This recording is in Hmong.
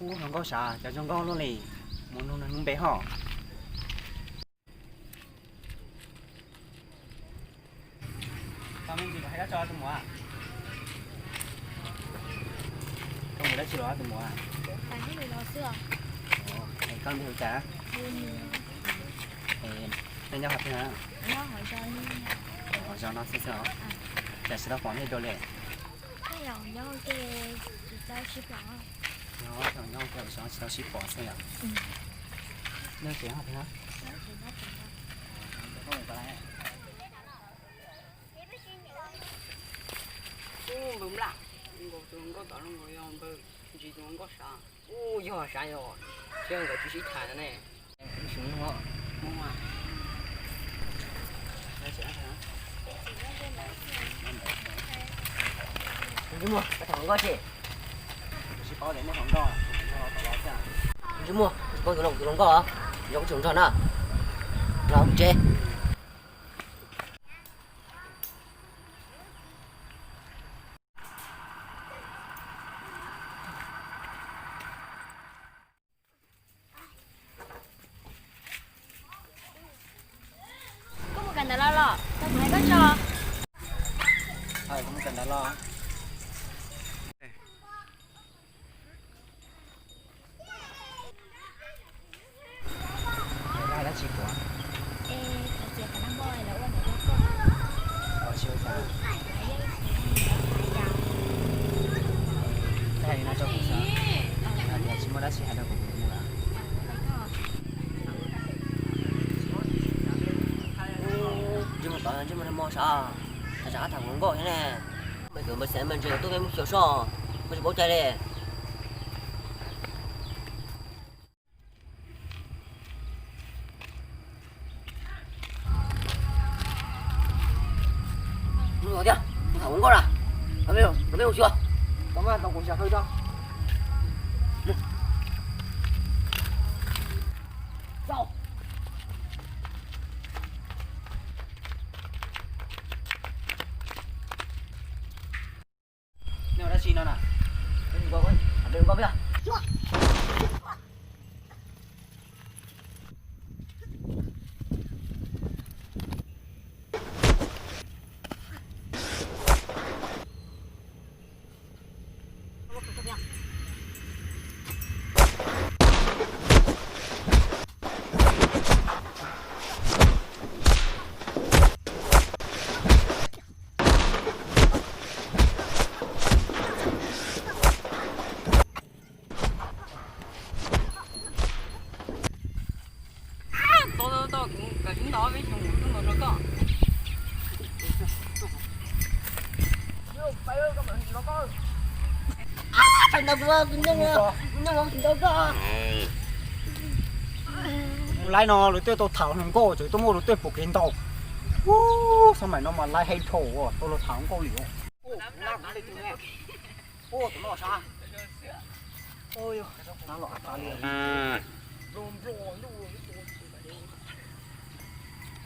Ub, hluas nkauj sav, cov zoo nkauj luaj li, mus nug nws lub npe hos. Tau me ntsis kom hais koj tso tus muam. Koj mus dab tsi los tus muam? Es koj npe hu cas? Es nej nyob qhov twg na? Qhov zos no xwb xwb os. Cas tsis tau pom nej dua li? Nyob, nyob ua ke ua zog tsis tau sib pom xwb yom. Nej tsev nyob qhov twg na? Ub, npawg Nplaj, nkaus tus hluas nkauj tom no nkaus yog npawg Ntsis tus hluas nkauj sav. Ub, yog sav yog, thiab nkawd tsis sib tham ne. Ntsej muag, koj tham hluas nkauj tsi? Ntsej muag, tsis paub tus hluas nkauj, yog kuv tsis nrog na. Los tsev. Koj mus kawm ntawv los los? Tau kuv hais koj tso. Koj mus kawm ntawv los? Dab tsi kuv? Hais li no rau kuv xwb, tsis muaj dab tsi hais rau kuv lawm. Ntsej muag tod ntsej muag nag hmo sav, tham tham hluas nkauj thiab ne. Mej kwv npawg Xeev me ntsis tuaj peb mus xyuas soj, koj tsis paub cai li. Mus tiag, tham hluas nkauj na, los peb mus xyuas. Nej ua dab tsi no na? Tau tau tau, kuv kav tsij ntov peb xyoo kuv tuaj ntaus rau koj. Tsam ntawd kuv, kuv nyob, kuv nyob kuv tsis ntaus koj. Mus laib no lawv twb tau tham hluas nkauj ces twb muaj lawv twb pom kev ntaus. Ub, xyoo maim no mas laib heev dhau, tau lawv tham hluas nkauj li. Ub, tus no sav. Nplo nplo ntuj.